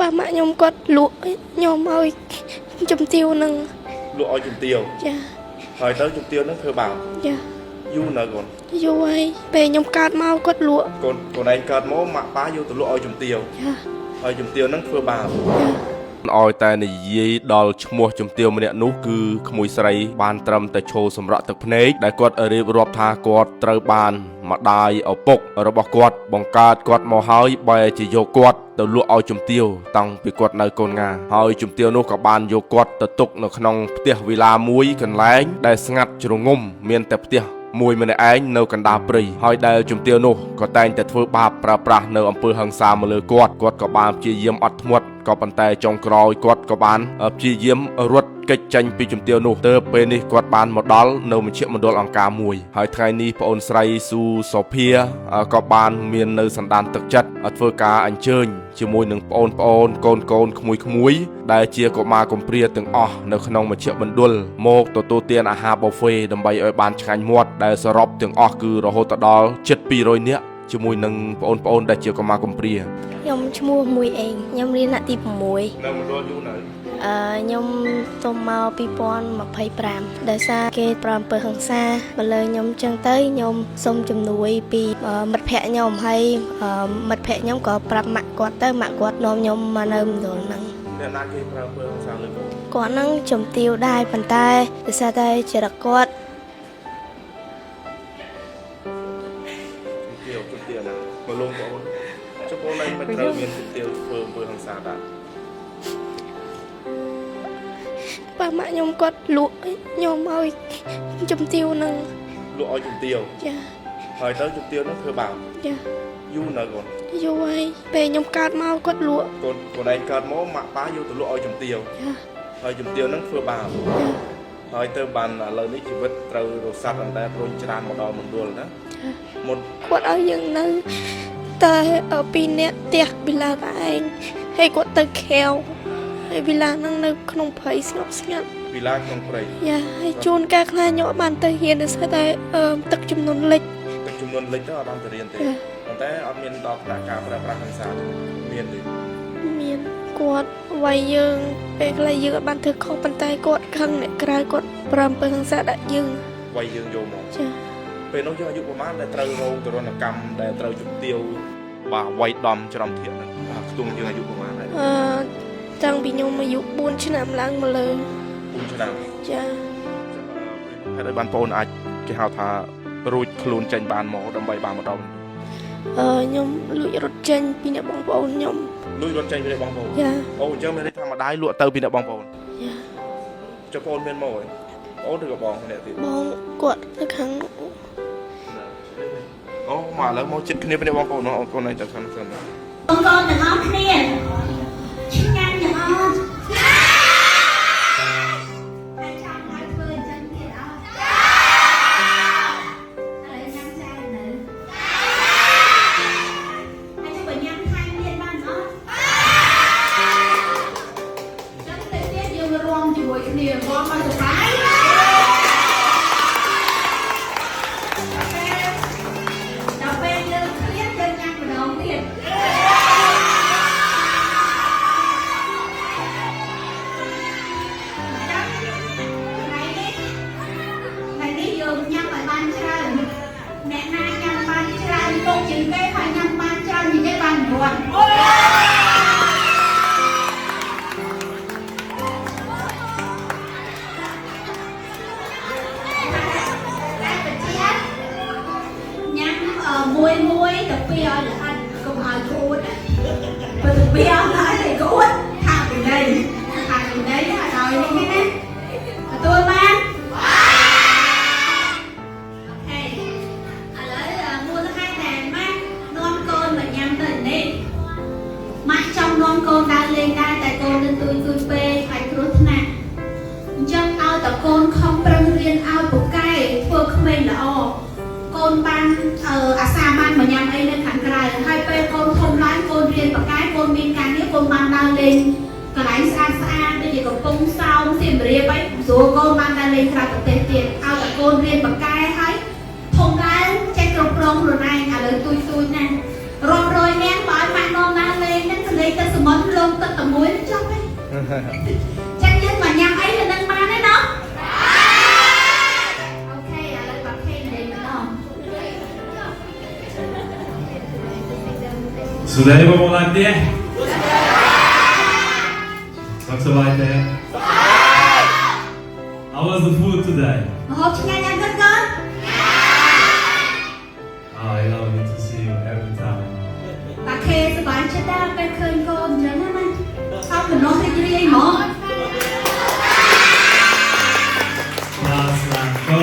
ប៉ាម៉ាក់ខ្ញុំគាត់លក់ខ្ញុំឲ្យជំទាវនឹង លក់ឲ្យជំទាវ ចា ហើយទៅជំទាវហ្នឹងធ្វើបាប ចា យូរនៅកូន យូរហើយពេលខ្ញុំកើតមកគាត់លក់ កូនកូនឯងកើតមកម៉ាក់ប៉ាយកទៅលក់ឲ្យជំទាវ ចា ហើយជំទាវហ្នឹងធ្វើបាប ចា ឲ្យតែនិយាយដល់ឈ្មោះជំទាវម្នាក់នោះគឺក្មួយស្រីបានត្រឹមតែឈរសម្រក់ទឹកភ្នែកដែលគាត់រៀបរាប់ថាគាត់ត្រូវបានម្ដាយឪពុករបស់គាត់បង្កើតគាត់មកហើយបែរជាយកគាត់ទៅលក់ឲ្យជំទាវតាំងពីគាត់នៅកូនងាហើយជំទាវនោះក៏បានយកគាត់ទៅទុកនៅក្នុងផ្ទះវីឡាមួយកន្លែងដែលស្ងាត់ជ្រងំមានតែផ្ទះមួយម្នាក់ឯងនៅកណ្ដាលព្រៃហើយដែលជំទាវនោះក៏តែងតែធ្វើបាបប្រើប្រាស់នៅអំពើហិង្សាមកលើគាត់គាត់ក៏បានព្យាយាមអត់ធ្មត់ក៏ប៉ុន្តែចុងក្រោយគាត់ក៏បានព្យាយាមរត់គេចចេញពីជំទាវនោះទើបពេលនេះគាត់បានមកដល់នៅមជ្ឈមណ្ឌលអង្គការមួយហើយថ្ងៃនេះប្អូនស្រីស៊ូសូភាក៏បានមាននៅសន្តានទឹកចិត្តធ្វើការអញ្ជើញជាមួយនឹងប្អូនប្អូនកូនកូនក្មួយក្មួយដែលជាកុមារកំព្រាទាំងអស់នៅក្នុងមជ្ឈមណ្ឌលមកទទួលទានអាហារបូហ្វេដើម្បីឲ្យបានឆ្ងាញ់មាត់ដែលសរុបទាំងអស់គឺរហូតដល់ជិត200នាក់ជាមួយនឹងប្អូនប្អូនដែលជាកុមារកំព្រា ខ្ញុំឈ្មោះមួយអេងខ្ញុំរៀនថ្នាក់ទី6 នៅមណ្ឌលយូរនៅ ខ្ញុំទៅមក2025ដោយសារគេប្រើអំពើហិង្សាមកលើខ្ញុំចឹងទៅខ្ញុំសូមជំនួយពីមិត្តភ័ក្តិខ្ញុំហើយមិត្តភ័ក្តិខ្ញុំក៏ប្រាប់ម៉ាក់គាត់ទៅម៉ាក់គាត់នាំខ្ញុំមកនៅមណ្ឌលហ្នឹង អ្នកណាគេប្រើអំពើហិង្សាលើកូន គាត់ហ្នឹងជំទាវដែរប៉ុន្តែដោយសារតែចរិតគាត់ ជំទាវជំទាវណាមកលងបងអូនចុះបងឯងមិនត្រូវមានជំទាវធ្វើអំពើហិង្សាដែរ ប៉ាម៉ាក់ខ្ញុំគាត់លក់ខ្ញុំឲ្យជំទាវហ្នឹង លក់ឲ្យជំទាវ ចា ហើយទៅជំទាវហ្នឹងធ្វើបាប ចា យូរនៅកូន យូរហើយពេលខ្ញុំកើតមកគាត់លក់ កូនកូនឯងកើតមកម៉ាក់ប៉ាយកទៅលក់ឲ្យជំទាវ ចា ហើយជំទាវហ្នឹងធ្វើបាប ចា ហើយទៅបានឥឡូវនេះជីវិតត្រូវរសាត់អណ្ដែតរុញច្រានមកដល់មណ្ឌលណា ចា មុន គាត់ឲ្យយើងនៅតែពីរនាក់ផ្ទះវិឡាតែឯងហើយគាត់ទៅខែវហើយវិឡាហ្នឹងនៅក្នុងព្រៃស្ងប់ស្ងាត់ វីឡាក្នុងព្រៃ យ៉ាហើយជួនកាលខ្លះខ្ញុំអត់បានទៅរៀនដោយសារតែទឹកចំនួនលិច ទឹកចំនួនលិចទៅអត់បានទៅរៀនទេ ចា ប៉ុន្តែអត់មានដល់ថ្នាក់ការប្រើប្រាស់ហិង្សាទេមានទេ មានគាត់វាយយើងពេលខ្លះយើងអត់បានធ្វើខុសប៉ុន្តែគាត់ខឹងអ្នកក្រៅគាត់ប្រើអំពើហិង្សាដាក់យើង វាយយើងយកមក ចា ពេលនោះយើងអាយុប្រហែលដែលត្រូវរងទរណកម្មដែលត្រូវជំទាវបាទវាយដំច្រំធាក់ហ្នឹងបាទខ្ទង់យើងអាយុប្រហែលហើយ អឺតាំងពីខ្ញុំអាយុ4ឆ្នាំឡើងមកលើ 4ឆ្នាំ ចា ហេតុអីបានបងអាចគេហៅថារួចខ្លួនចេញបានមកដើម្បីបានមកដល់ ខ្ញុំលួចរត់ចេញពីអ្នកបងប្អូនខ្ញុំ លួចរត់ចេញពីអ្នកបងប្អូន ចា អូអញ្ចឹងមានន័យថាម្ដាយលក់ទៅពីអ្នកបងប្អូន ចា ចុះបងមានមកហើយអូនឬក៏បងម្នាក់ទៀត បងគាត់ទៅខាងនោះ អូមកឥឡូវមកចិត្តគ្នាពីអ្នកបងប្អូនអូនកូនឯងទៅខាងសិនណា បងប្អូនទាំងអស់គ្នាឆ្ងាញ់ទាំងអស់ឆ្ងាញ់ហើយចង់ឲ្យធ្វើអញ្ចឹងទៀតអត់ចាឥឡូវញ៉ាំចាននៅហើយចុះបើញ៉ាំថែមទៀតបានអត់ចឹងទៅទៀតយើងរួមជាមួយគ្នារួមឲ្យសប្បាយដល់ពេលយើងឃ្លានយើងញ៉ាំម្ដងទៀត ថ្ងៃនេះថ្ងៃនេះយើងញ៉ាំឲ្យបានច្រើនអ្នកណាញ៉ាំបានច្រើនពុកជាងគេហើយញ៉ាំបានច្រើនជាងគេបានរង្វាន់តែបជាញ៉ាំមួយមួយទៅពីឲ្យល្អិតកុំឲ្យក្អួតបើទៅពីឲ្យល្អិតឲ្យក្អួតខាក់ពីនៃខាក់ពីនៃឲ្យនេះណាទទួលបាន អូខេឥឡូវមូលហេតុដែលម៉ាក់នាំកូនមកញ៉ាំទៅនេះម៉ាក់ចង់នាំកូនដើរលេងដែរតែកូននឹងទួយទួយពេកខ្លាចគ្រោះថ្នាក់អញ្ចឹងឲ្យតែកូនខំប្រឹងរៀនឲ្យពូកែធ្វើក្មេងល្អកូនបានអាសាបានមកញ៉ាំអីនៅខាងក្រៅហើយពេលកូនធំឡើងកូនរៀនពូកែកូនមានការងារកូនបានដើរលេងកន្លែងស្អាតស្អាតដូចជាកំពង់សោមសៀមរាបអីស្រួលកូនបានដើរលេងក្រៅប្រទេសទៀតឲ្យតែកូនរៀនពូកែហើយ ធំឡើងចេះគ្រប់គ្រងខ្លួនឯងឥឡូវទួយទួយណាស់រាប់រយនាក់បើឲ្យម៉ាក់នាំដើរលេងហ្នឹងទៅលេងទៅសមុទ្រលង ទឹកតែមួយចប់ហើយចឹងយើងមកញ៉ាំអីនៅនឹងបានទេណោះ okay ឥឡូវបាខេនិយាយម្ដង សួស្តីបងប្អូនឡាទេសុខសប្បាយទេ How was the food today? ម្ហូបឆ្ងាញ់អត់កូនកូន Oh, I love it to see you every time. បាខេសប្បាយចិត្តដែរពេលឃើញកូនអញ្ចឹងណាម៉ាខំកំណត់រីករាយហ្មង Last one, go!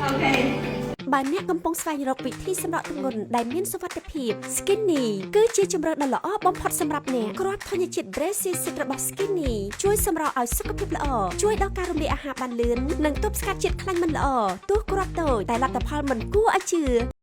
Okay. បើអ្នកកំពុងស្វែងរកវិធីសម្រកទម្ងន់ដែលមានសុវត្ថិភាព Skinny គឺជាជម្រើសដ៏ល្អបំផុតសម្រាប់អ្នកគ្រាប់ធញ្ញជាតិ Brazil Seed របស់ Skinny ជួយសម្រកឲ្យសុខភាពល្អជួយដល់ការរំលាយអាហារបានលឿននិងទប់ស្កាត់ជាតិខ្លាញ់មិនល្អទោះគ្រាប់តូចតែលទ្ធផលមិនគួរឲ្យជឿ។